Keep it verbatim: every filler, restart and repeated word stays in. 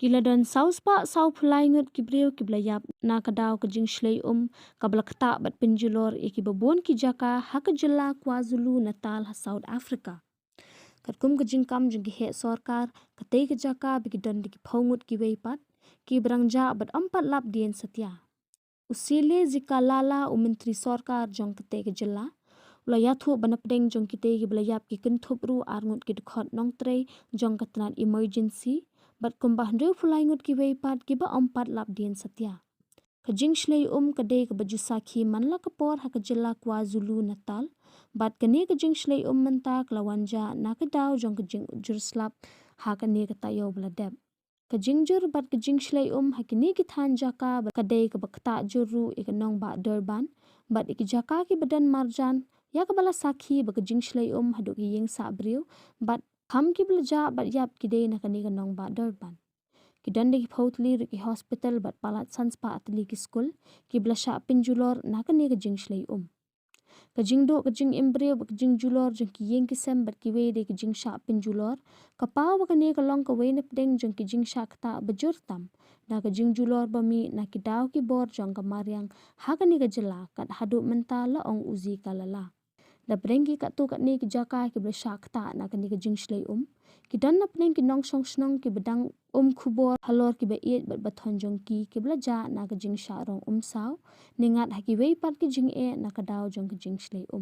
Ki la don saw spah saw phew lai ngut ki briew kiba la ïap na ka daw ka jingshlei um kaba la ktah bad pynjulor ïa kiba bun ki jaka ha ka jylla KwaZulu Natal ha South Africa. Katkum ka jingkam jong ki heh sorkar, katei ka jaka ba ki don da ki phew ngut kiwei pat, kiba dang jah bad ym pat lap dien satia. U Sele Zikalala, u Myntri Sorkar jong katei ka jylla, u la ïathuh ba napdeng jong kitei kiba la ïap ki kynthup ruh ar ngut ki dkhot nongtrei jong ka tnat emergency, bad kumba hynriew phew lai ngut kiwei pat kiba ym pat lap dien satia. Ka jingshlei um ka dei kaba ju sakhi man la ka por ha ka jylla KwaZulu Natal, bad kane ka jingshlei um mynta ka la wan jah na ka daw jong ka jingujor slap ha kane ka taïew ba la dep. Ka jingjur bad ka jingshlei um ha kine ki thaiñ jaka bad ka dei kaba ktah jur ruh ïa ka nongbah Durban bad ïa ki jaka kiba don marjan, ïa kaba la sakhi ba ka jingshlei um haduh ki ïing sah briew bad kham kiba la jah bad ïap ki dei na kane ka nongbah Durban. Ki don da ki phew tylli ruh ki hospital bad palat san spah tylli ki skul kiba la shah pynjulor na kane ka jingshlei um. Ka jingduh ka jingim briew bad ka jingjulor jong ki ïing ki sem bad kiwei de ki jingshah pynjulor, ka paw ba kane ka long kawei napdeng jong ki jingshah ktah ba jur tam da ka jingjulor ba mih na ki daw ki bor jong ka mariang ha kane ka jylla kat haduh mynta, la ong u Zikalala. Da pdeng ki katto katne ki jaka kiba la shah ktah na kane ka jingshlei um, ki don napdeng ki nongshong shnong kiba dang um khubor halor kiba ïeit bad ba thon jong ki kiba la jah na ka jingshah rong um saw, ne ngat ha kiwei pat ki jingeh na ka daw jong ka jingshlei um.